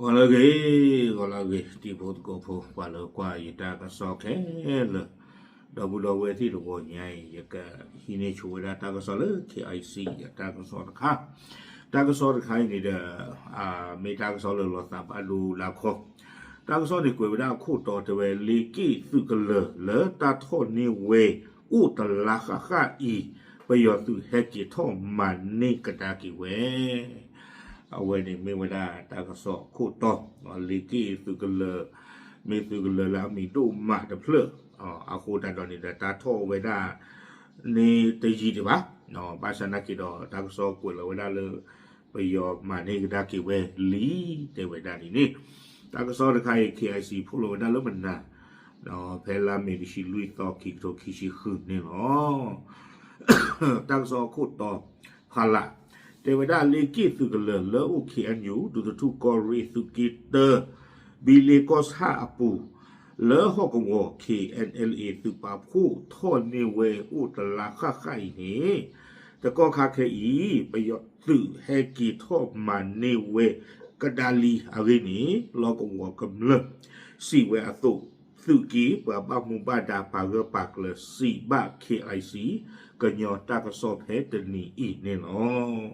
ဂီၤလၢအဂ့ၤ, ဂီၤလၢအဂ့ၤ တံၤဖိသကိးဖိ ပှၤလၢကွၢ်ယတၢ်ကစီၣ်ခဲလၢာ်, ဒီပုၢ်ဒီဝဲၢ်သ့ၣ်တဂီၤညါအံၤ ယကဟံးန့ၢ်ဆိဝဲဒၣ်တၢ်ကစီၣ်လၢ K I C အတၢ်ကစီၣ်တခါ, တၢ်ကစီၣ်တခါအံၤန့ၣ်ဒီး မ့ၢ်တၢ်ကစီၣ်လၢလီၤသးဘၣ်ဒိလၢအခီ, တၢ်ကစီၣ်န့ၣ်ကွဲးဝဲဒၣ်အခိၣ်တီတဲဝဲ လ့ၤက့ၣ်သုးကလၢၤလၢတၢ်ထီၣ်န့ၢ်ဝဲ အိၣ်တလါဃၣ်ဃၣ်အံၤ ပယီၤသုးဟဲက့ၤထီၣ်မၤန့ၢ်ကဒါက့ၤဝဲ အဝဲန့ၣ်မ့ၢ်ဝဲဒၣ်တၢ်ကစီၣ်အခိၣ်တီ, လ့ၤက့ၣ်သုးကလၢၤ, မ့ၢ်သုးကလၢၤလၢအမံၤဒိၣ်မးတဖျၢၣ်, အဃိသတးဒီးန့ၣ်ဒီး တၢ်ထီၣ်ဝဲဒၣ်န့ၣ်တယံာ်ဒံးဘၣ်, ဘၣ်ဆၣ်နာ်က့ဒီး တၢ်ကစီၣ်ကွဲးလီၤဝဲဒၣ်လၢ ပယီၤမၤန့ၢ်ကဒါက့ၤဝဲလံ တဲဝဲဒၣ်ဒ်န့ၣ်, တၢ်ကစီၣ်တခါအံၤ K I C ဖိးလီၤဝဲဒၣ်လၢမနၤ ဖဲလါမ့ၤတဆံလွံၢ်သီ ခံကထိခံဆံဃုန့ၣ်လီၤ. တၢ်ကစီၣ်အခိၣ်တီဖးလၢ်, တဲဝဲဒၣ်လ့ၤက့ၣ်သုးကလၢၤလၢအိၣ် K N U ဒူသထူၣ်ကီၢ်ရ့ၣ်သုးက့တၢ ဘံလ့ကီၢ်ဆၣ်အပူၤ လၢဟီၣ်ကဝီၤ K N L A သုးပာ်ဖှိၣ်ထီၣ်န့ၢ်ဝဲအိၣ်တလါဃၣ်ဃၣ်အံၤန့ၣ်, တကီၢ်ခါခဲအံၤ ပယီၤသုးဟဲက့ၤထီၣ်မၤန့ၢ်ဝဲကဒါလံအဂ့ၢ်န့ၣ် လီၢ်ကဝီၤကမျၢၢ် စံးဝဲအသိး, သုးက့ပှၤဘၣ်မူဘၣ်ဒါပာ်ဂၢၢ်ပာ်ကျၢၤစံးဘၣ် K I C ကညီတၢ်ကစီၣ်ဖဲတနံၤအံၤန့ၣ်လီၤ.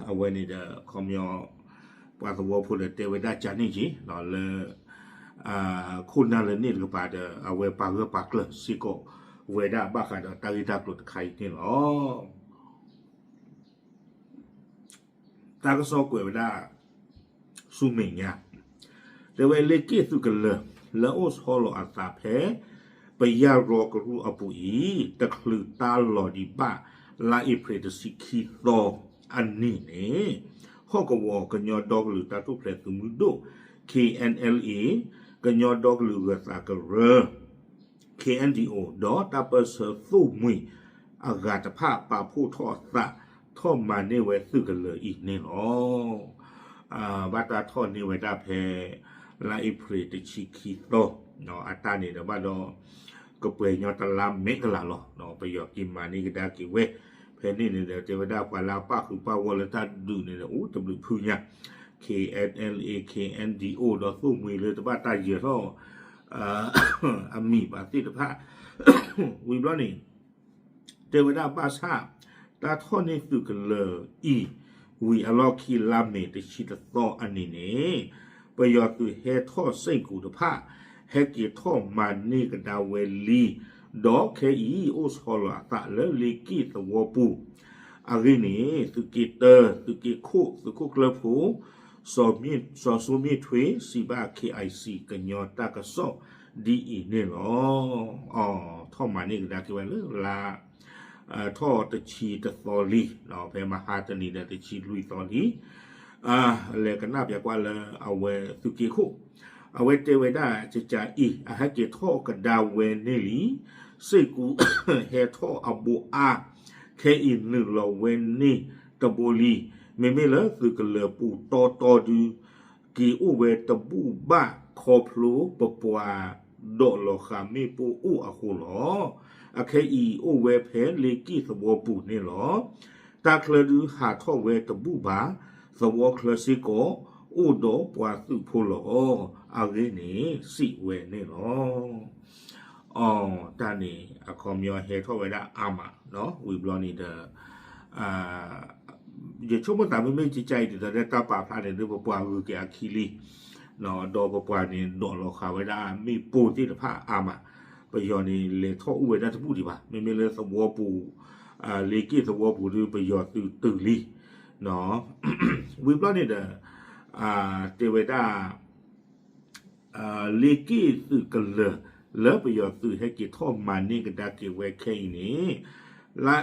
အဝဲန့ၣ်ဒီး ခီပညီ ပှၤသဝီဖိဒီးတဲဝဲဒၣ်ကန့ၣ်က့ၤ လၢ ခိၣ်နၢ်လၢန့ၣ်တကပၤဒီး အဝဲပာ်ဂၢၢ်ပာ်ကျၢၤစ့ၢ်ကီးဝဲဒၣ်ဘၣ်ဃးဒီးတၢ်ဂ့ၢ်တၢ်ကျိၤတခါအံၤန့ၣ်လီၤ. တၢ်ကစီၣ်ကွဲးဝဲဒၣ် ဆူမဲာ်ညါ, တဲဝဲလ့ၤက့ၣ်သုးကလၢၤ လၢအိၣ်ဆီလီၤအသးဖဲ ပယၢ်ရီကရူၢ်အပူၤအံၤ တချုးတၢ်လီၤဒံးဘၣ် လါအ့ဖြ့ၣ်တဆံခံသီအနံၤန့ၣ်, ဟီၣ်ကဝီၤကညီဒီကလုာ်တၢ်ထူၣ်ဖျဲးသုးမုၢ်ဒိၣ် K N L A, ကညီဒီကလုာ်ဂၢၤသးကရၢ K N D O ဒီးတၢ်ပၢၢ်ဆၢသိၣ်မှံၤအဂၤတဖၣ် ပာ်ဖှိၣ်ထီၣ်အသး ထီၣ်မၤန့ၢ်ဝဲသုးကလၢၤအံၤန့ၣ်လီၤ. ဘၣ်တၢ်ထီၣ်န့ၢ်ဝဲဒၣ်ဖဲ လါအ့ဖြ့ၣ်တဆံခံသီ အတၢ်န့ၣ်ဒီးဘၣ်ဒီး ကပှဲၤညီတလါမဲာ်ကလးလီၤ. ပယီၤက့ၤမၤန့ၢ်ကဒါက့ၤဝဲ ဖဲန့ၣ်န့ၣ်ဒီး တဲဝဲဒၣ်ပှၤလၢအပၣ်ဃုာ်ပၣ်ဂီၢ်လၢတၢ်ဒုးန့ၣ်ဒီး အိၣ်တဘျုးဖုညါ K N L A, K N D O ဒီးသိၣ်မှံၤလၢတဘၣ်တၢ်ယၢၤထီၣ် အမံၤဘၣ်သ့ၣ်တဖၣ် ဝံၤဘျီန့ၣ် တဲဝဲဒၣ်ဘၣ်ဆၣ် တၢ်ထီၣ်န့ၢ်သုးကလၢၤအံၤ ဝံၤအလီၢ်ခံလါမ့ၤတဆံတသီအနံၤန့ၣ် ပယီၤသုးဟဲထီၣ်စ့ၢ်ကီးတဖၣ် ဟဲက့ၤထီၣ်မၤန့ၢ်ကဒါဝဲလံ, ဒီးခဲအံၤအိၣ်ဆီလီၤအသးလၢလ့ၤက့ၣ်သဝီပူၤ အဂ့ၢ်န့ၣ် သုးက့တၢ, သုးက့ခိၣ်, သုးခိၣ်ကျၢၢ်ဖိ စီၤစိမ့ၣ်ထွ့ စံးဘၣ် K I C ကညီတၢ်ကစီၣ်ဒ်အံၤန့ၣ်လီၤ. ထီၣ်မၤန့ၢ်ကဒါက့ၤဝဲလၢလါ ထီၣ်တဆံတသီလံ, ဖဲမဟါတနံၤဒီးတဆံလွံၢ်သီလံ. လဲၤကနၣ်ပၠးကွၢ်လၢအဝဲသုးက့ခိၣ် အဝဲတဲဝဲဒၣ်ကကးအံၤ အဟဲက့ၤထီၣ်ကဒါဝဲန့ၢ်လံ, စ့ၢ်ကီး ဟဲထီၣ်အဘိအါ ခဲအံၤနုာ်လီၤဝဲန့ၢ်တဘိလံ. မ့မ့ၢ်လၢသုးကလၢၤပူၤတီတီဒု က့ၤအိၣ်ဝဲတဘူၣ်ဘၣ်ခီဖျိပပှၤဒိးလီၤဃာ်မ့ၣ်ပိၢ်အိၣ်အဃိလီၤ. အခဲအံၤအိၣ်ဝဲဖဲလ့ၤက့ၣ်သဝီပူၤန့ၣ်လီၤ. တၢ်ချၢဒုဟးထီၣ်ဝဲတဘူၣ်ဘၣ်, သဝီချၢစ့ၢ်ကီး အိၣ်ဒီးပှၤသုးဖိလီၤ. အဂ့ၢ်န့ၣ်စံးဝဲန့ၣ်လီၤ. အတၢ်န့ၣ် အခီပညီဟဲထီၣ်ဝဲဒၣ်အါမး, ဝံၤဘျီန့ၣ်ဒီး ယဆိကမိၣ်သးမ့မ့ၢ်ကကးအံၤဒ်သိးဒီးတၢ်ပာ်ဖျါန့ၣ်ဒီး ပပှၤဂုၤက့ၤအခံလံ, ဒီးပပှၤန့ၣ်ဒိးလီၤဃာ်ဝဲဒၣ်မ့ၣ်ပိၢ်သ့ၣ်တဖၣ်အါမး, ပယီၤန့ၣ်လဲၤထီၣ်အိၣ်ဝဲဒၣ်တဘူၣ်ဒံးဘၣ်, မ့မ့ၢ်လၢသဝီပူၤ လ့ၤက့ၣ်သဝီပူၤဒီးပယီၤသုးတုၤလံ, ဝံၤဘျီန့ၣ်ဒီး တဲဝဲဒၣ် လ့ၤက့ၣ်သုးကလၢၤ လၢပယီၤသုးဟဲက့ၤထီၣ်မၤန့ၢ်ကဒါက့ၤဝဲခဲအံၤန့ၣ် လါ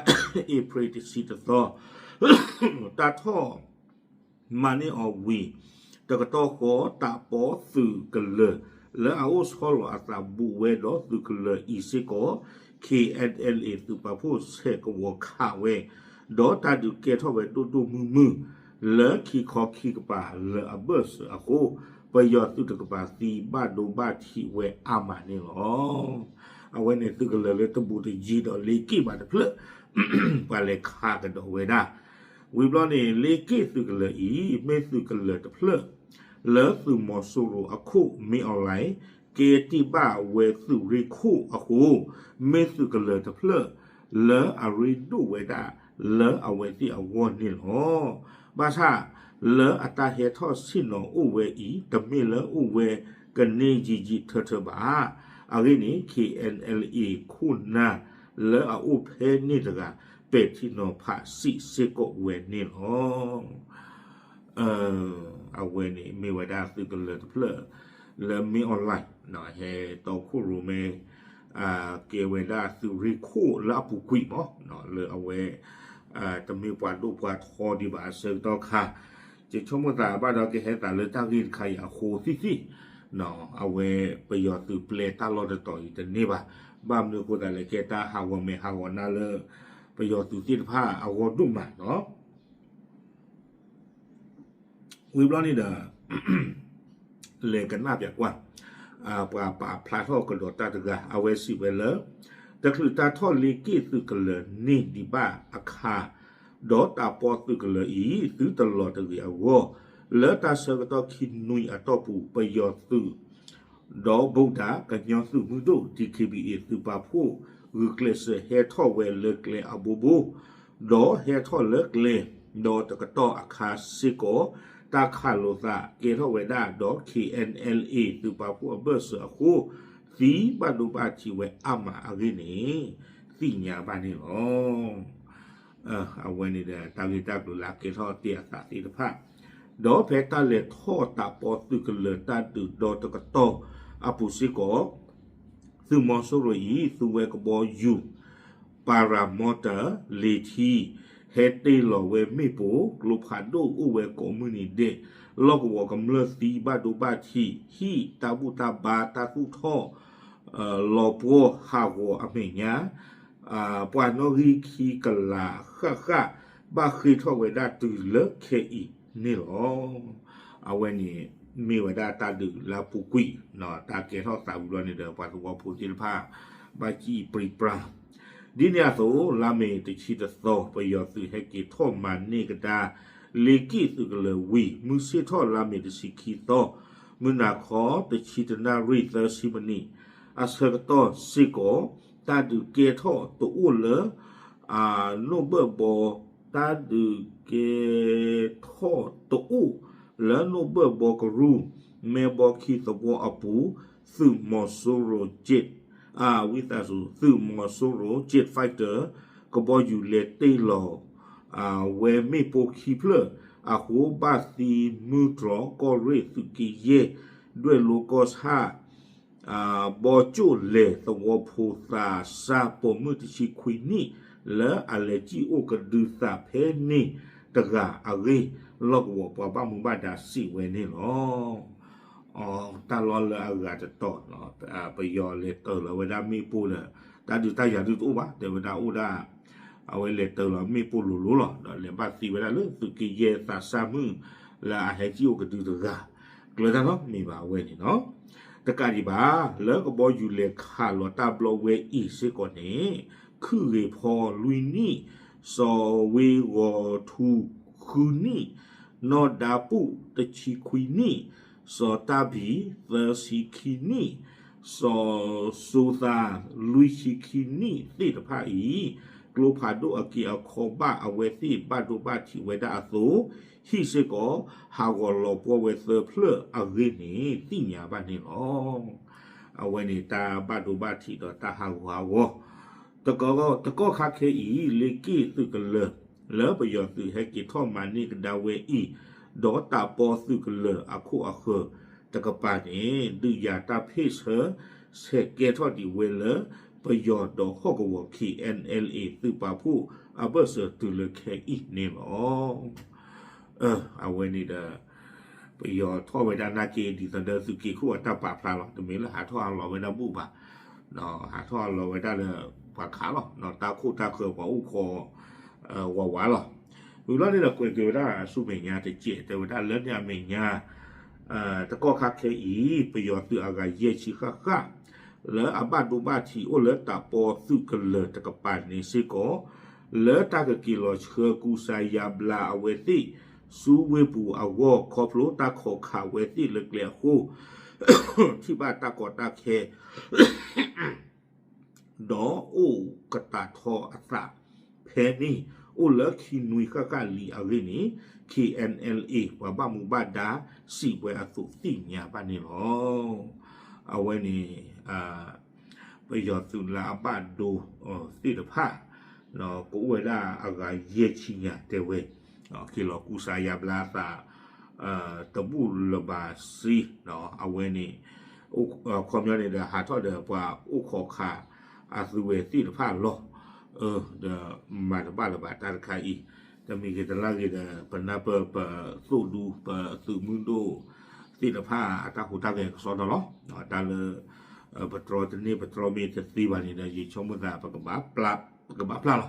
အ့ဖြ့ၣ်တဆံတသီ တၢ်ထီၣ်မၤန့ၢ်အီၤဝံၤ တကတီၢ်ဃီ တးပီသုးကလၢၤ လၢအအိၣ်ဆီလီၤအသးဘူးဝဲဒီးသုးကလၢၤအံၤစ့ၢ်ကီး K N L A သုးပာ်ဖှိၣ်ဆဲးကဝီၤခးဝဲ ဒီးတၢ်ဒုးကဲထီၣ်ဝဲဒိၣ်ဒိၣ်မုၢ်မုၢ် လၢခံခီခံကပၤလၢအဘၢၣ်စၢၤအဃိ ပယီၤသုးတကပၤသံဘၣ်ဒိဘၣ်ထံးဝဲအါမးန့ၣ်လီၤ. အဝဲန့ၣ်သုးကလၢၤလၢတဘူးတယံၤဒီးလ့ၤက့ၣ်ဘၣ်တဖျၢၣ် ပှၤလဲၤခးကဒီးဝဲဒၣ်, ဝံၤဘျီန့ၣ် လ့ၤက့ၣ်သုးကလၢၤအံၤ မ့ၢ်သုးကလၢၤတဖျၢၣ် လၢသုးမီၤစိရိၤအခိၣ် မင်းအောင်လှိုင် ကဲတ့ၢ်ဘၣ်ဝဲသုးရ့ၣ်ခိၣ်အဃိ မ့ၢ်သုးကလၢၤတဖျၢၣ် လၢအရ့ဒိၣ်ဝဲဒၣ်လၢအဝဲသ့ၣ်အဂီၢ်န့ၣ်လီၤ. ဘၣ်ဆၣ် လၢအတၢ်ဟဲထီၣ်ဆ့ၣ်နီၤအိၣ်ဝဲအံၤ တမ့ၢ်လၢအိၣ်ဝဲကန့ၢ်ယံာ်ယံာ်ထၢထၢဘၣ်. အဂ့ၢ်န့ၣ် K N L A ခိၣ်နၢ်လၢအအိၣ်ဖဲန့ၣ်တဂၤ ပဲာ်ထံနီၤဖးစံးစ့ၢ်ကီးဝဲန့ၣ်လီၤ. အဝဲန့ၣ်မ့ၢ်ဝဲဒၣ်သုးကလၢၤတဖျၢၣ် လၢမင်းအောင်လှိုင် ဟဲတီခိၣ်ရိၣ်မဲ ကဲဝဲဒၣ်သုးရ့ၣ်ခိၣ်လၢအပူၤကွံာ်မး လၢအဝဲ တမ့ၢ်ပှၤဒိၣ်ပှၤထီဒံးဘၣ်အဆၢကတီၢ်ခါ ယဆိကမိၣ်သးဘၣ်ဒီးကဟဲသးလၢတၢ်ဂ့ၢ်တခါအံၤအဃိသ့ၣ်သ့ၣ် အဝဲပယီၤသုးပျဲတၢ်လီၢ်တတီၤအံၤတန့ၢ်ဘၣ်. ဘၣ်မနုၤအဃိသတးလဲၣ် ကဲတၢ်ဟးဂီၤမဲာ်ဟးဂီၤနါလၢ ပယီၤသုးသ့ၣ်တဖၣ်အဂီၢ်ဒိၣ်မးနီၤ. ဝံၤဘျီန့ၣ်ဒီး လဲၤကနၣ်ပၠးကွၢ် ပှၤပာ်ဖျါထီၣ်ကဒီးတၢ်တဂၤ အဝဲစံးဝဲလၢ တချုးတၢ်ထီၣ်လ့က့ၣ်သုးကလၢၤန့ၢ်ဒံးဘၣ်အခါ ဒီးတၢ်ပီသုးကလၢၤအံၤ သုတလီၤတဂ့ၤအဂီၢ် လၢတၢ်ဆၢကတီၢ်ခံနွံအတီၢ်ပူၤ ပယီၤသုး ဒီးဘိးဒၣ်ကညီသုးမုၢ်ဒိၣ် D K B A သုးပာ်ဖှိၣ် ဂုာ်ကျဲးစၢးဟဲထီၣ်ဝဲလၢကျဲအဘိဘိ ဒီးဟဲထီၣ်လၢကျဲ ဒီးတကတီၢ်အခါစ့ၢ်ကီး တၢ်ခးလိာ်သးကဲထီၣ်ဝဲဒၣ်ဒီး K N L A သုးပာ်ဖှိၣ်အဘၢၣ်စၢၤအဃိ သံဘၣ်ဒိဘၣ်ထံးဝဲအါမးအဂ့ၢ်န့ၣ် သ့ၣ်ညါဘၣ်န့ၣ်လီၤ. အဝဲန့ၣ်ဒီး တၢ်ဂ့ၢ်တၢ်ကျိၤလၢအကဲထီၣ်တ့ၢ်အသးသ့ၣ်တဖၣ် ဒီးဖဲတၢ်လဲၤထီၣ်တၢ်ပီသုးကလၢၤတၢ်ဒုးဒီတကတီၢ်အပူၤစ့ၢ်ကီး သုးမီၤစိရိၤအံၤ သူဝဲကဘီယူၤ paramotor လ့ၤထံ ဟဲတ့ၢ်လီၤဝဲမ့ၣ်ပိၢ် ကျိဖးဒိၣ်အိၣ်ဝဲကိးမုၢ်နံၤဒဲး လီၢ်ကဝီၤကမျၢၢ်သံဘၣ်ဒိဘၣ်ထံး ဟံၣ်တၢ်ဘူၣ်တၢ်ဘါတၢ်သူၣ်ထီၣ် လီၤပှီၢ်ဟးဂီၤအမဲာ်ညါ ပှၤနီၣ်ဂံၢ်ခံကလးဃၣ်ဃၣ် ဘၣ်ဃ့ၢ်ထီၣ်ဝဲဒၣ်တုၤလၢခဲအံၤန့ၣ်လီၤ. အဝဲန့ၣ် မ့ၢ်ဝဲဒၣ်တၢ်ဒုးလၢအပူၤကွံာ် တၢ်ကဲထီၣ်သးဝံၤဘျီန့ၣ်ဒီး ပှၤသဝီဖိသ့ၣ်တဖၣ် ဘၣ်စံၣ်ပြံပြါ ဒ်န့ၣ်အသိး လါမ့ၤတဆံတသီ ပယီၤသုးဟဲက့ၤထီၣ်မၤန့ၢ်ကဒါ လ့က့ၣ်သုးကလၢၤဝံၤ မုၢ်ဆ့ၣ်ထီၣ်လါမ့ၤတဆံခံသီ မုၢ်နၤခီ တဆံတနၣ်ရံၣ်သၢဆံမံးနံး အဆၢကတီၢ်စ့ၢ်ကီး တၢ်ဒုးကဲထီၣ်တအိၣ်လၢ နိၣ်ဘၢၣ်ဘီ တၢ်ဒုးကဲထီၣ်တအိၣ်လၢနိၣ်ဘၢၣ်ဘီကရူၢ် မဲဘီခံသဝီအပူၤ သုးမီၤစိရိၤ jet ဝံသးစူၤ သုးမီၤစိရိၤ jet fighter ကဘီယူၤလဲၤတ့ၢ်လီၤ ဝဲမ့ၣ်ပိၢ်ခံဖျၢၣ်အဃိ ဘၣ်သံမူတြီၢ်ကီၢ်ရ့ၣ်သုးက့ယဲၢ် ဒွဲၣ်လိကီၢ်ဆၣ် ဘီကၠိၣ်လဲၤသဝီဖိသးစၢ်ပိာ်မုၣ်တဆံခွံနံၣ် လၢအလဲၤစံၣ်အိၣ်ကဒုသးဖဲန့ၣ်တဂၤအဂ့ၢ် လီၢ်ကဝီၤပှၤဘၣ်မူဘၣ်ဒါစံးဝဲန့ၣ်လီၤ. တၢ်လီၢ်လၢအဂၤတတီၤ ပယီၤလဲၤတ့ၢ်လီၤဝဲဒၣ်မ့ၣ်ပိၢ်ဒီး တၢ်ဒုးတၢ်ယၤဒုးတအိၣ်ဘၣ် တဲဝဲဒၣ်အိၣ်ဒၣ် အဝဲလဲၤတ့ၢ်လီၤမ့ၣ်ပိၢ်လိၤလိၤလီၤ ဒီးလဲၤဘၣ်သံဝဲဒၣ်လၢသုးက့ယဲၢ်သးစၢ်မုၣ် လၢအဟဲစံၣ်အိၣ်ကဒုတဂၤ ကျၢၤတၢ်နီတမံၤဘၣ်အဝဲန့ၣ်လီၤ. တကးဒံးဘၣ် လၢကဘီယူၤလဲၤခးလီၤတၢ်ဘျီဝဲအံၤစ့ၢ်ကီးန့ၣ် ခုၣ်ဂ့ၤဖီလွံၢ်နံၣ်, စီၤဝ့ဂီၤထူဃုနံၣ်, နီၢ်ဒါပူၣ်တဆံခွံနံၣ်, စီၤတၢ်ဘံၣ်သၢဆံခံနံၣ်, စီၤစိသးလွံၢ်ဆံခံနံၣ်သ့ၣ်တဖၣ်အံၤ ကျိဖးဒိၣ်အက့အခီဘၣ်အဝဲသ့ၣ်ဘၣ်ဒိဘၣ်ထံးဝဲဒၣ်အသိး ဟံၣ်စ့ၢ်ကီး ဟးဂီၤလီၤပှီၢ်ဝဲသၢဖျၢၣ်အဂ့ၢ်န့ၣ် သ့ၣ်ညါဘၣ်န့ၣ်လီၤ. အဝဲန့ၣ်တၢ်ဘၣ်ဒိဘၣ်ထံးဒီးတၢ်ဟးဂူာ်ဟးဂီၤ တကီၢ်ခါခဲအံၤ လ့က့ၣ်သုးကလၢၤ လၢပယီၤသုးဟဲက့ၤထီၣ်မၤန့ၢ်ကဒါဝဲအံၤ ဒီးတၢ်ပီသုးကလၢၤအခိၣ်အဃၢၤတကပၤန့ၣ် ဒုးယၤတၢ်ဖ့ၣ်ဆၢ ဆဲးကဲထီၣ်ဒံးဝဲလၢ ပယီၤဒီးဟီၣ်ကဝီၤ K N L A သုးပာ်ဖှိၣ်အဘၢၣ်စၢၤတုၤလၢခဲအံၤန့ၣ်လီၤ. အဝဲန့ၣ်ဒီး ပယီၤထီၣ်ဝဲဒၣ်နာ်က့ ဒ်သိးဒီးသုးက့ခိၣ်အတၢ်ပာ်ဖျါလီၤ. တမ့ၢ်လၢဟးထီၣ်ဟးလီၤဝဲဒၣ်ဘူၣ်ဘၣ်, ဟးထီၣ်ဟးလီၤဝဲဒၣ်လၢပှၤခးလီၤ. တၢ်ခိၣ်တၢ်ဃၢၤပှၤအိၣ်ခိး ဝးဝးလီၤ. ဝံၤလီၤန့ၣ်ဒီးကွဲးက့ၤဝဲဒၣ်ဆူမဲာ်ညါတစဲး တဲဝဲဒၣ်လၢန့ၣ်အမဲာ်ညါ တကီၢ်ခါခဲအံၤ ပယီၤသုးအဂၤယဲၢ်ဆံဃၣ်ဃၣ် လၢအဘၣ်ဒိဘၣ်ထံးအိၣ်လၢတၢ်ပီသုးကလၢၤတကပၤန့ၣ်စ့ၢ်ကီး လၢတၢ်ကက့ၤလီၤဆှၢကူစါယါဘျါအဝဲသ့ၣ် ဆူဝ့ၢ်ပူၤအဂီၢ် ခီဖျိတၢ်ခိးခးဝဲသ့ၣ်လၢကျဲအဃိ ထံၣ်ဘၣ်တၢ်ကီတၢ်ခဲ ဒီးအိၣ်ကတးထီအသးဖဲန့ၣ် အိၣ်လၢခံနွံဃၣ်ဃၣ်လံအဂ့ၢ်န့ၣ် K N L A ပှၤဘၣ်မူဘၣ်ဒါစံးဝဲအသိးသ့ၣ်ညါဘၣ်န့ၣ်လီၤ. အဝဲန့ၣ် ပယီၤသုးလၢအဘၣ်ဒိသ့ၣ်တဖၣ် ကအိၣ်ဝဲဒၣ်အဂၤယဲၢ်ဆံညါတဲဝဲ က့ၤလီၤကူစါယါဘျါအသး တဘူၣ်လၢၤဘၣ်စ့ အဝဲန့ၣ် ခီပညီန့ၣ်ဒီး ဟးထီၣ်ဒီးပှၤအိၣ်ခိးခးအသုဝဲသ့ၣ်တဖၣ်လီၤ. ဒီးမၤတဘၣ်လၢၤဘၣ်တၢ်တခါအံၤ တမံၤဂ့ၤတလါဂ့ၤဒီး ပနၢ်ပၢၢ်ပသုးဒူ ပသုးမုၢ်ဒိၣ်သ့ၣ်တဖၣ် အတၢ်ဟူးတၢ်ဂဲၤကစီဒီလီၤ. တၢ်လၢ ပတြီတန့ၢ်ပတြီမ့ၢ်တသ့ဘၣ်န့ၣ်ဒီး ယဆိကမိၣ်သး ပကဘၣ်ပျၢ်လီၤ.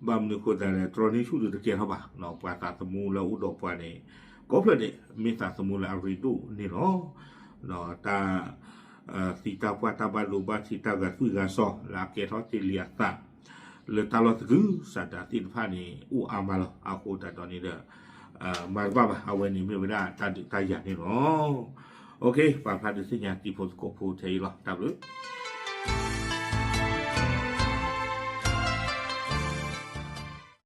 ဘၣ်မနုၤအဃိသတးလဲၣ် တြီန့ၢ်ဆူၣ်ဒီးတကဲထီၣ်ဘၣ် ပှၤသးသမူလၢအိၣ်ဒီးပှၤန့ၣ် ကိးဖျၢၣ်ဒဲး မ့ၢ်သးသမူလၢအရ့ဒိၣ်န့ၣ်လီၤ. တၢ် သံတၢ်ပှၢ်တၢ်ဘၣ်ဒိဘၣ်ထံးတၢ်ဂာ်သွံၣ်ဂာ်စီၤ လၢအကဲထီၣ်တ့ၢ်လံအသး လၢတၢ်လီၢ်သကုၤဆးဒးသ့ၣ်တဖၣ်န့ၣ် အိၣ်အါမးလီၤ. အဃိသတးဒီးန့ၣ်ဒီး မၤတဘၣ်ဘၣ် အဝဲန့ၣ်မ့ၢ်ဝဲဒၣ်တၢ်ဒုးတၢ်ယၤန့ၣ်လီၤ. ပာ်ဖျါဒုးသ့ၣ်ညါတံၤဖိသကိးဖိထဲအံၤလီၤ. တၢ်ဘျုး